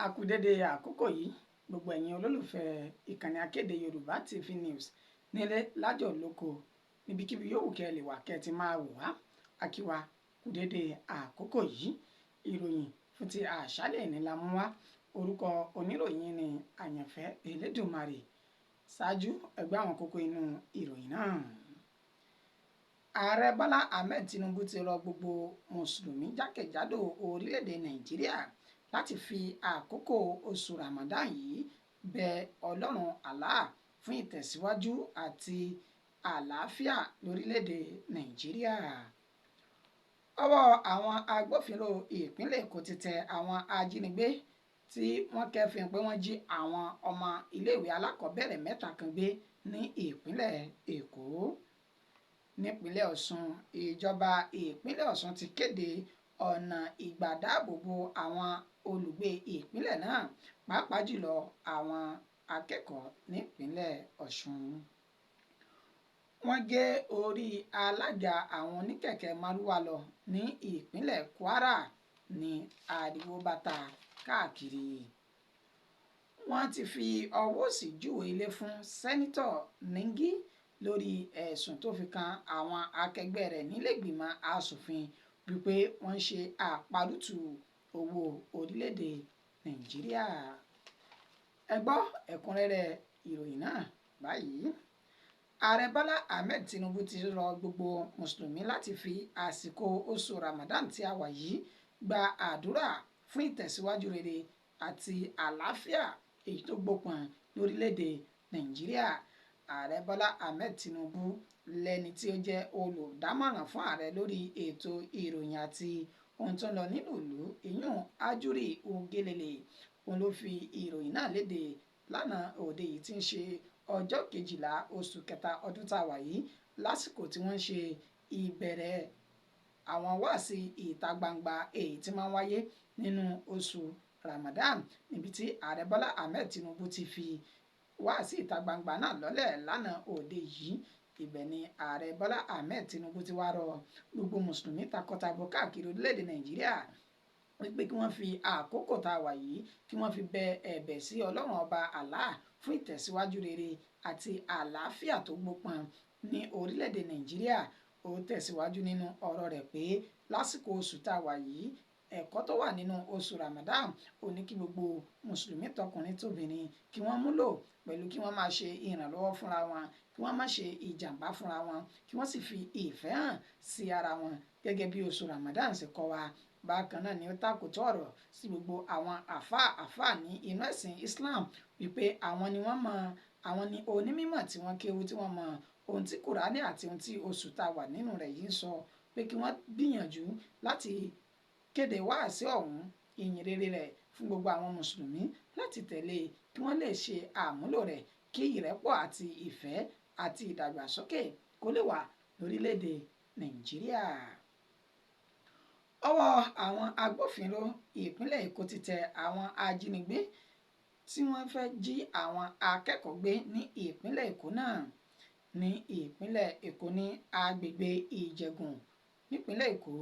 A kú dédé àkókò yìí, gbogbo ẹ̀yin olólùfẹ́ ìkànnì akéde Yorùbá TV News nílé lájọ lóko, níbikíbi yòówù kẹ́ ẹ lè wà kẹ́ ẹ ti máa wò wá. A kí wa kú dédé àkókò yìí. Ìròyìn fún ti àṣálẹ̀ ní la mú wá. Orúkọ oníròyìn ni Àyànfẹ́ Elédùmarè. Ṣáájú, ẹ gbọ́ àwọn kókó inú ìròyìn náà. Ààrẹ Bọ́lá Ahmed Tinubu ti rọ gbogbo mùsùlùmí jákèjádò orílẹ̀-èdè Nàìjíríà láti fi àkókò oṣù Ramadan yìí bẹ Ọlọ́run Allah fún ìtẹ̀síwájú àti àlàáfíà lórílẹ̀-èdè Nàìjíríà. Ọwọ́ àwọn agbófinró ìpínlẹ̀ Èkó ti tẹ àwọn ajínigbé tí wọ́n kẹ́fìn pé wọ́n jí àwọn ọmọ iléèwé alákọ̀ọ́bẹ̀rẹ̀ 3 kan gbé ní ìpínlẹ̀ Èkó. Nípínlẹ̀ Ọ̀ṣun, ìjọba ìpínlẹ̀ Ọ̀ṣun ti kéde ọ̀nà ìgbàdáàbòbò àwọn olùgbé ìpínlẹ̀ náà, pàápàá jùlọ àwọn akẹ́kọ̀ọ́ nípínlẹ̀ Ọ̀ṣun. Wọ́n gé orí alága àwọn oníkẹ̀kẹ́ márúwá lọ ní ìpínlẹ̀ Kwara ní ariwo bàtà káàkiri. Wọ́n ti fi ọwọ́ òsì júwe ilé fún Sẹ́nitọ̀ Ningi lórí ẹ̀sùn tó fi kan àwọn akẹgbẹ́ rẹ̀ nílẹ̀gbìmọ̀ asòfin wípé wọ́n ń ṣe àparùtù owó orílẹ̀-èdè Nàìjíríà. Ẹ gbọ́ ẹ̀kúnrẹ́rẹ́ ìròyìn náà báyìí. Ààrẹ Bọ́lá Ahmed Tinubu ti rọ gbogbo mùsùlùmí láti fi àsìkò oṣù Ramadan tí a wà yìí gba àdúrà fún ìtẹ̀síwájú rere àti àlàáfíà èyí tó gbópọn lórílẹ̀-èdè Nàìjíríà. Ààrẹ Bọ́lá Ahmed Tinubu, lẹ́ni tí ó jẹ́ olùdámọ̀ràn fún ààrẹ lórí ètò ìròyìn àti ohun tó ń lọ nínú ìlú, ìyún Ajuri Ngelale, òun ló fi ìròyìn náà léde lánàá òde yìí tí ń ṣe ọjọ́ 12 oṣù kẹta ọdún tá a wà yìí, lásìkò tí wọ́n ń ṣe ìbẹ̀rẹ̀ àwọn wáàsí ìta gbangba èyí tí máa ń wáyé nínú oṣù Ramadan, níbi tí ààrẹ Bọ́lá Ahmed Tinubu ti fi wáàsí ìta gbangba náà lọ́lẹ̀ lánàá òde yìí. Ibẹ̀ ni ààrẹ Bọ́lá Ahmed Tinubu ti wá rọ gbogbo mùsùlùmí takọtabo káàkiri orílẹ̀-èdè Nàìjíríà wípé kí wọ́n fi àkókò tá a wà yìí kí wọ́n fi bẹ ẹ̀bẹ̀ sí Ọlọ́run ọba Allah fún ìtẹ̀síwájú rere àti àlàáfíà tó gbópọn ní orílẹ̀-èdè Nàìjíríà. Ó tẹ̀síwájú nínú ọ̀rọ̀ rẹ̀ pé lásìkò oṣù tá a wà yìí, ẹ̀kọ́ tó wà nínú oṣù Ramadan ò ní kí gbogbo mùsùlùmí tọkùnrin tóbìnrin kí wọ́n múlò pẹ̀lú kí wọ́n máa ṣe ìrànlọ́wọ́ fúnra wọn, kí wọ́n má ṣe ìjàmbá fúnra wọn, kí wọ́n sì fi ìfẹ́ hàn sí ara wọn gẹ́gẹ́ bí oṣù Ramadan ṣe kọ́ wa. Bákan náà ni ó tàkòtò ọ̀rọ̀ sí gbogbo àwọn àfáà ní inú ẹ̀sìn Islam wípé àwọn ni wọ́n mọ, àwọn ni onímọ̀ tí wọ́n kéwu, tí wọ́n mọ ohun tí Kùránì àti ohun tí oṣù tá a wà nínú rẹ̀ yìí ń sọ, pé kí wọ́n gbìyànjú láti kéde wáàsí ọ̀hún ìyìn rere rẹ̀ fún gbogbo àwọn mùsùlùmí láti tẹ̀lé, kí wọ́n lè ṣe àmúlò rẹ̀ kí ìrẹ́pọ̀ àti ìfẹ́ àti ìdàgbàsókè kó lè wà lórílẹ̀-èdè Nàìjíríà. Ọwọ́ àwọn agbófinró ìpínlẹ̀ Èkó ti tẹ àwọn ajínigbé tí wọ́n fẹ́ jí àwọn akẹ́kọ̀ọ́ gbé ní ìpínlẹ̀ Èkó náà. Ní ìpínlẹ̀ Èkó ní agbègbè Ìjẹ̀gùn nípínlẹ̀ Èkó,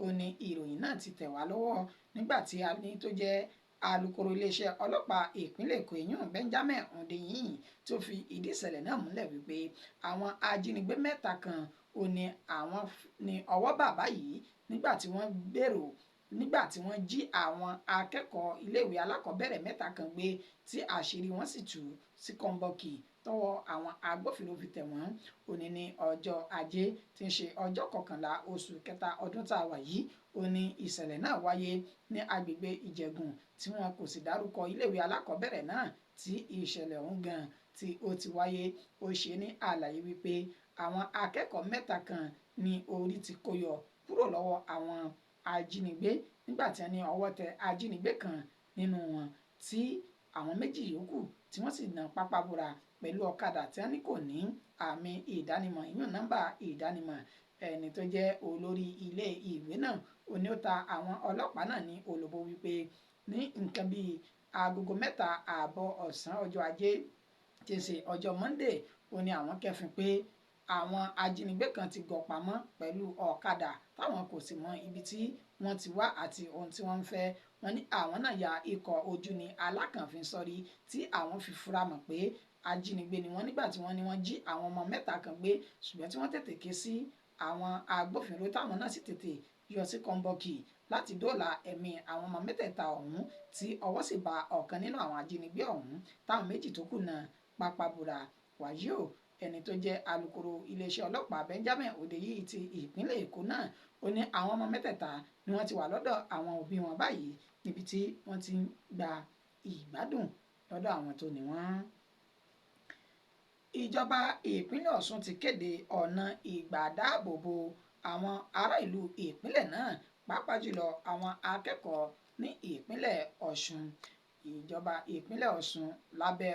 ó ní ìròyìn náà ti tẹ̀ wá lọ́wọ́ nígbà tí a ní tó jẹ́ alukoro iléeṣẹ́ ọlọ́pàá ìpínlẹ̀ Èkó, ìyún Benjamin Hundeyin, tó fi ìdí ìṣẹ̀lẹ̀ náà múlẹ̀ wípé àwọn ajínigbé 3 kan ó ní àwọn ní ọwọ́ bàbá yìí nígbà tí wọ́n gbèrò nígbà tí wọ́n jí àwọn akẹ́kọ̀ọ́ iléèwé alákọ̀ọ́bẹ̀rẹ̀ 3 kan gbé tí àṣírí wọn sì tú sí kọ́ńbọ́ọ̀kì tọwọ́ àwọn agbófinró fi tẹ̀ wọ́n. Òní ní ọjọ́ Ajé tí ń ṣe ọjọ́ 11 oṣù kẹta ọdún tá a wà yìí, ó ní ìṣẹ̀lẹ̀ náà wáyé ní agbègbè Ìjẹ̀gùn tí wọn kò sì dárúkọ iléèwé alákọ̀ọ́bẹ̀rẹ̀ náà tí ìṣẹ̀lẹ̀ ọ̀hún gan tí ó ti wáyé. Ó ṣe ní àlàyé wípé àwọn akẹ́kọ̀ọ́ 3 kan ní orí ti kó yọ kúrò lọ́wọ́ àwọn ajínigbé nígbà tí wọ́n ní ọwọ́ tẹ ajínigbé kan nínú wọn, tí àwọn 2 yòókù tí wọ́n sì na pápá bora pẹ̀lú ọ̀kadà tí wọ́n ní kò ní àmì ìdánimọ̀, ìyún nọ́mbà ìdánimọ̀. Ẹni tó jẹ́ olórí ilé ìwé náà ó ní ó ta àwọn ọlọ́pàá náà ní olóbó wípé ní nǹkan bíi agogo 3:30 ọ̀sán ọjọ́ Ajé tí ń ṣe ọjọ́ Monday, ó ní àwọn kẹ́fìn pé àwọn ajínigbé kan ti gọ̀ pamọ́ pẹ̀lú ọ̀kadà táwọn kò sì mọ ibi tí wọ́n ti wá àti ohun tí wọ́n ń fẹ́. Wọ́n ní àwọn náà ya ikọ̀ ojú ní alákànfin sọ́rí tí àwọn fi fura mọ̀ pé ajínigbé ni wọ́n nígbà tí wọ́n ní wọ́n jí àwọn ọmọ 3 kan gbé, ṣùgbọ́n tí wọ́n tètè ké sí àwọn agbófinró táwọn náà sì tètè yọ sí kọ́ńbọ́ọ̀kì láti dóòlà ẹ̀mí àwọn ọmọ mẹ́tẹ̀ẹ̀ta ọ̀hún, tí ọwọ́ sì bá ọ̀kan nínú àwọn ajínigbé ọ̀hún táwọn 2 tó kù náà pápá búra. Wàyí o, ẹni tó jẹ́ alukoro iléeṣẹ́ ọlọ́pàá Benjamin Hundeyin ti ìpínlẹ̀ Èkó náà ó ní àwọn ọmọ mẹ́tẹ̀ẹ̀ta ni wọ́n ti wà lọ́dọ̀ àwọn òbí wọn báyìí níbi tí wọ́n ti ń gba ìgbádùn lọ́dọ̀ àwọn tó ní wọ́n. Ìjọba ìpínlẹ̀ Ọ̀ṣun ti kéde ọ̀nà ìgbàdáàbòbò àwọn ará ìlú ìpínlẹ̀ náà, pàápàá jùlọ àwọn akẹ́kọ̀ọ́ ní ìpínlẹ̀ Ọ̀ṣun. Ìjọba ìpínlẹ̀ Ọ̀ṣun lábẹ́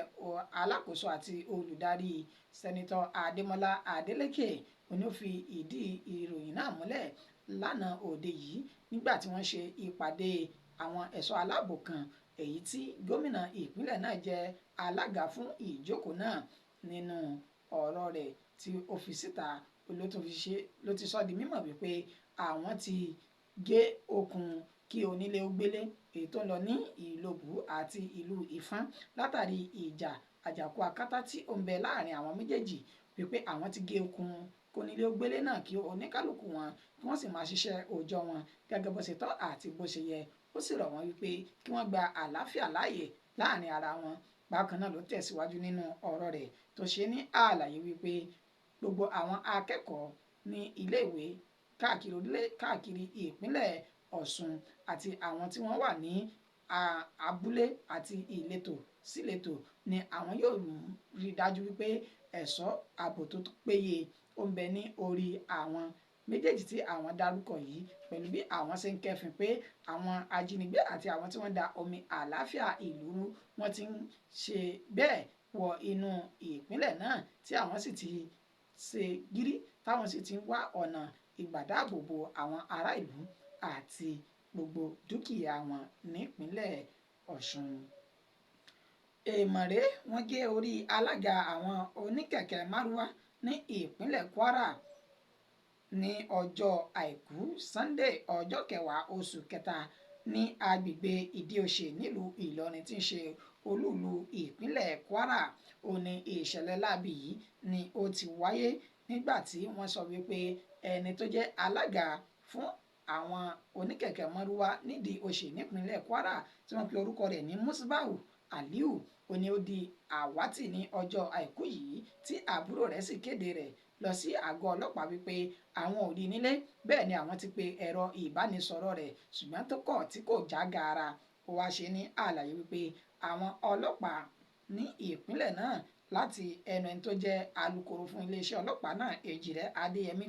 alákòóso àti olùdarí Sẹ́nitọ́ Adémọ́lá Adélékè òní ó fi ìdí ìròyìn náà múlẹ̀ lánàá òde yìí nígbà tí wọ́n ṣe ìpàdé àwọn ẹ̀ṣọ́ aláàbò kan, èyí tí gómìnà ìpínlẹ̀ náà jẹ́ alága fún ìjókòó náà. Nínú ọ̀rọ̀ rẹ̀ tí ó fi síta ló ti sọ di mímọ̀ wípé àwọn ti gé okùn kí onílé ó gbélé èyí tó ń lọ ní Ìlobù àti ìlú Ìfọ́n látàrí ìjà àjàkú akátá tí ó ń bẹ láàrin àwọn méjèèjì, wípé àwọn ti gé okùn kónílé ó gbélé náà kí oníkálukú wọn kí wọ́n sì máa ṣiṣẹ́ òòjọ́ wọn gẹ́gẹ́ bó ṣe tọ́ àti bó ṣe yẹ. Ó sì rọ̀ wọ́n wípé kí wọ́n gba àlàáfíà láàyè láàrin ara wọn. Bákan náà ló tẹ̀síwájú nínú ọ̀rọ̀ rẹ̀ tó ṣe ní àlàyé wípé gbogbo àwọn akẹ́kọ̀ọ́ ní iléèwé káàkiri ìpínlẹ̀ Ọ̀ṣun àti àwọn tí wọ́n wà ní abúlé àti ìletò síletò ni àwọn yóò rí dájú wípé ẹ̀ṣọ́ ààbò tó péye ó ń bẹ ní orí àwọn méjèèjì tí àwọn dárúkọ yìí, pẹ̀lú bí àwọn ṣe ń kẹ́fìn pé àwọn ajínigbé àti àwọn tí wọ́n da omi àlàáfíà ìlú rú wọ́n ti ń ṣe bẹ́ẹ̀ wọ inú ìpínlẹ̀ náà, tí àwọn sì ti ṣe gírí táwọn sì ti ń wá ọ̀nà ìgbàdáàbòbò àwọn ará ìlú àti gbogbo dúkìá wọn nípínlẹ̀ Ọ̀ṣun. Èèmọ̀rẹ́ wọ́n gé orí alága àwọn oníkẹ̀kẹ́ márúwá ní ìpínlẹ̀ Kwara ní ọjọ́ Àìkú Sunday ọjọ́ kẹwàá oṣù kẹta ní agbègbè Ìdí-Òṣè nílùú Ìlọrin tí ń ṣe olúùlú ìpínlẹ̀ Kwara. Ó ní ìṣẹ̀lẹ̀ láabi yìí ni ó ti wáyé nígbà tí wọ́n sọ wípé ẹni tó jẹ́ alága fún àwọn oníkẹ̀kẹ́ márúwá nídìí Òṣè nípínlẹ̀ Kwara tí wọ́n pe orúkọ rẹ̀ ní Musbau Aliu ó ní ó di àwátì ní ọjọ́ Àìkú yìí tí àbúrò rẹ̀ sì kéde rẹ̀ lọ sí àgọ́ ọlọ́pàá wípé àwọn ò rí nílé, bẹ́ẹ̀ ni àwọn ti pe ẹ̀rọ ìbánisọ̀rọ̀ rẹ̀ ṣùgbọ́n tó kọ̀ tí kò já gaara. Ó wá ṣe ní àlàyé wípé àwọn ọlọ́pàá ní ìpínlẹ̀ náà láti ẹnu ẹni tó jẹ́ alukoro fún iléeṣẹ́ ọlọ́pàá náà Èjìrẹ́ Adéyẹmí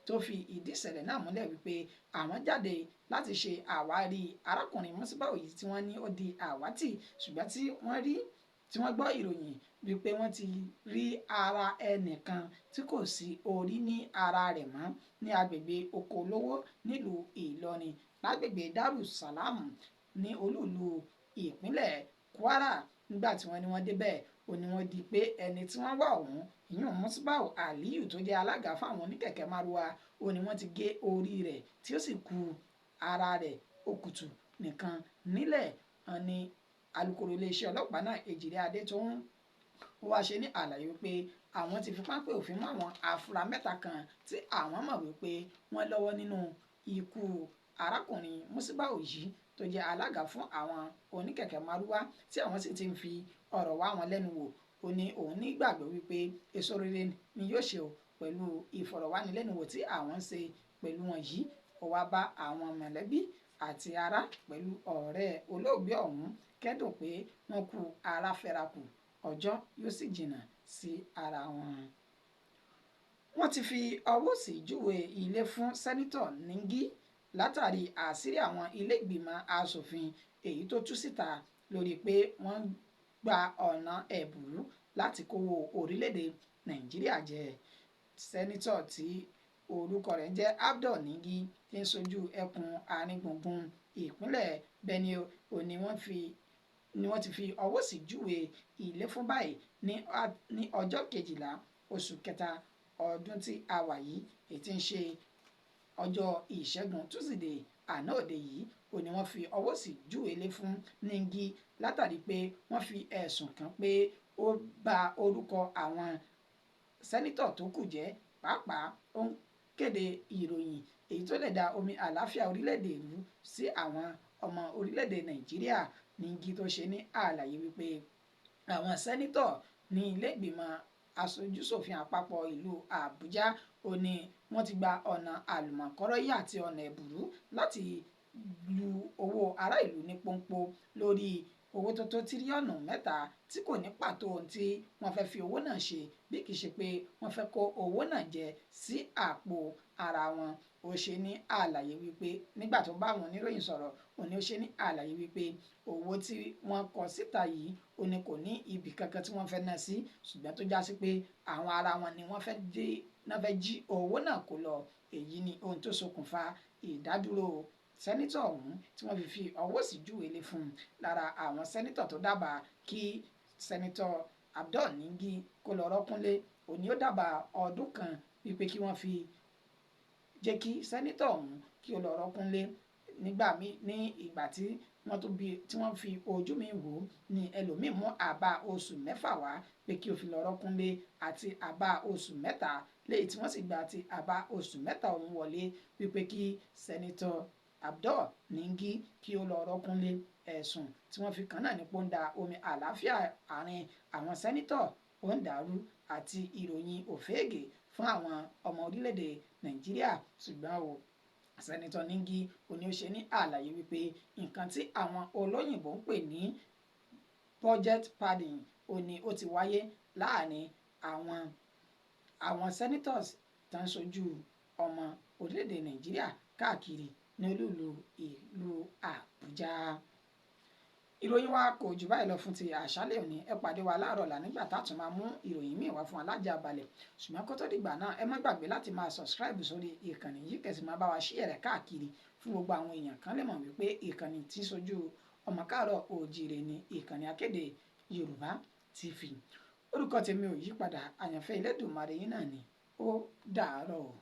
tó fi ìdí ìṣẹ̀lẹ̀ náà múlẹ̀ wípé àwọn jáde láti ṣe àwárí arákùnrin Musbau yìí tí wọ́n ní ó di àwátì, ṣùgbọ́n tí wọ́n gbọ́ ìròyìn wípé wọ́n ti rí ara ẹnìkan tí kò sí orí ní ara rẹ̀ mọ́ ní agbègbè Okolówó nílùú Ìlọrin lágbègbè Darussalam ní olúùlú ìpínlẹ̀ Kwara. Nígbà tí wọ́n ní wọ́n débẹ̀ ó ní wọ́n di pé ẹni tí wọ́n wá ọ̀hún ìyún Musbau Aliyu tó jẹ́ alága fáwọn oníkẹ̀kẹ́ márúwá ó ní wọ́n ti gé orí rẹ̀ tí ó sì ku ara rẹ̀ òkùtù nìkan nílẹ̀. Ní alukoro iléeṣẹ́ ọlọ́pàá náà Èjìrẹ́ Adétòun ó wá ṣe ní àlàyé wípé àwọn ti fi páńpẹ́ òfin mú àwọn afurasí 3 kan tí àwọn mọ̀ wípé wọ́n lọ́wọ́ nínú ikú arákùnrin Musbau yìí tó jẹ́ alága fún àwọn oníkẹ̀kẹ́ márúwá tí àwọn sì ti ń fi ọ̀rọ̀ wá wọn lẹ́nu wò. Ó ní òun nígbàgbọ́ wípé èso rere ni yóò ṣe o pẹ̀lú ìfọ̀rọ̀wánilẹ́nuwò tí àwọn ń ṣe pẹ̀lú wọn yìí. Ó wá bá àwọn mọ̀lẹ́bí àti ará pẹ̀lú ọ̀rẹ́ olóògbé ọ̀hún kẹ́dùn pé wọ́n kú ara fẹ́rakù, ọjọ́ yóò sì jìnnà sí ara wọn. Wọ́n ti fi ọwọ́ òsì júwe ilé fún Sẹ́nitọ̀ Ningi látàrí àṣírí àwọn ilé ìgbìmọ̀ asòfin èyí tó tú síta lórí pé wọ́n gba ọ̀nà ẹ̀bùrú láti kówó orílẹ̀-èdè Nàìjíríà jẹ. Sẹ́nitọ̀ tí orúkọ rẹ̀ ń jẹ́ Abdul Ningi tí ń ṣojú ẹkùn àárín gbùngbùn ìpínlẹ̀ Benue ni wọ́n ti fi ọwọ́ sí júwe ilé fún báyìí ní ọjọ́ kejìlá oṣù kẹta ọdún tí a wà yìí, èyí tí ń ṣe ọjọ́ ìṣẹ́gun túsídẹ̀ẹ́ Àná òde yìí ó ní wọ́n fi ọwọ́ sí júwe lé fún Ningi látàrí pé wọ́n fi ẹ̀sùn kàn pé ó bà orúkọ àwọn sẹ́nítọ̀ tó kù jẹ́, pàápàá ó ń kéde ìròyìn èyí tó lè da omi àlàáfíà orílẹ̀-èdè rú sí àwọn ọmọ orílẹ̀-èdè Nàìjíríà. Ningi tó ṣe ní àlàyé wípé àwọn sẹ́nítọ̀ ní ilé ìgbìmọ̀ aṣojúṣòfin àpapọ̀ ìlú Àbújá ó ní wọ́n ti gba ọ̀nà àlùmọ̀kọ́rọ́yí àti ọ̀nà ẹ̀bùrú láti lu owó ará ìlú ní pọ́npọ́ lórí owó tó tó 3 tírílíọ̀nù tí kò ní pàtó ohun tí wọ́n fẹ́ fi owó náà ṣe, bí kì í ṣe pé wọ́n fẹ́ kó owó náà jẹ sí àpò ara wọn. Ó ṣe ní àlàyé wípé nígbà tó bá àwọn oníròyìn sọ̀rọ̀, òun ni ó ṣe ní àlàyé wípé owó tí wọ́n kọ síta yìí ó ní kò ní ibì kankan tí wọ́n fẹ́ ná sí, ṣùgbọ́n tó já sí pé àwọn ara wọn ni wọ́n fẹ́ dé náà fẹ́ jí owó náà kó lọ. Èyí ni ohun tó ṣokùnfà ìdádúró sẹ́nítọ̀ ọ̀hún tí wọ́n fi ọwọ́ sí júwe lé fún un. Lára àwọn sẹ́nítọ̀ tó dábàá kí sẹ́nítọ̀ Abdul Ningi kó lọ rọ́kúnlé, òní ó dábàá ọdún kan wípé kí wọ́n fi jẹ́ kí sẹ́nítọ̀ ọ̀hún kí ó lọ rọ́kúnlé. Nígbà míì ní ìgbà tí wọ́n tún bí tí wọ́n fi ojú mi wò ó ní ẹlòmíì mú àbá oṣù 6 wá pé kí ó fi lọ rọ́kúnlé àti àbá oṣù 3, léyìí tí wọ́n sì gba ti àbá oṣù 3 ọ̀hún wọlé wípé kí sẹ́nítọ̀ Abdul Ningi kí ó lọ rọ́kúnlé. Ẹ̀sùn tí wọ́n fi kàn náà ní pọ́ńdà omi àlàáfíà àárín àwọn sẹ́nítọ̀ ó ń dàrú àti ìròyìn òféègè fún àwọn ọmọ orílẹ̀-èdè Nàìjíríà. Ṣùgbọ́n o sẹ́nitọ́ Ningi òní ó ṣe ní àlàyé wípé nǹkan tí àwọn olóyìnbó ń pè ní budget padding òní ó ti wáyé láàrin àwọn senators tó ń ṣojú ọmọ orílẹ̀-èdè Nàìjíríà káàkiri ní olúùlú ìlú Àbújá. Ìròyìn wa kò jù báyìí lọ fún ti àṣálẹ́ òní. Ẹ pàdé wa láàárọ̀ ọ̀la nígbà tá a tún máa mú ìròyìn míì wá fún alájà balẹ̀. Ṣùgbọ́n kó tó dìgbà náà, ẹ má gbàgbé láti máa subscribe sórí ìkànnì yìí, kẹ́ sì máa bá wa share rẹ̀ káàkiri fún gbogbo àwọn èèyàn kan lè mọ̀ wípé ìkànnì tí ń ṣojú ọmọ káàárọ̀ oòjíire ní ìkànnì Akéde Yorùbá TV. Orúkọ tèmi ò yípadà, àyànfẹ́ Elédùmarè yín náà ni. Ó dàárọ̀ o.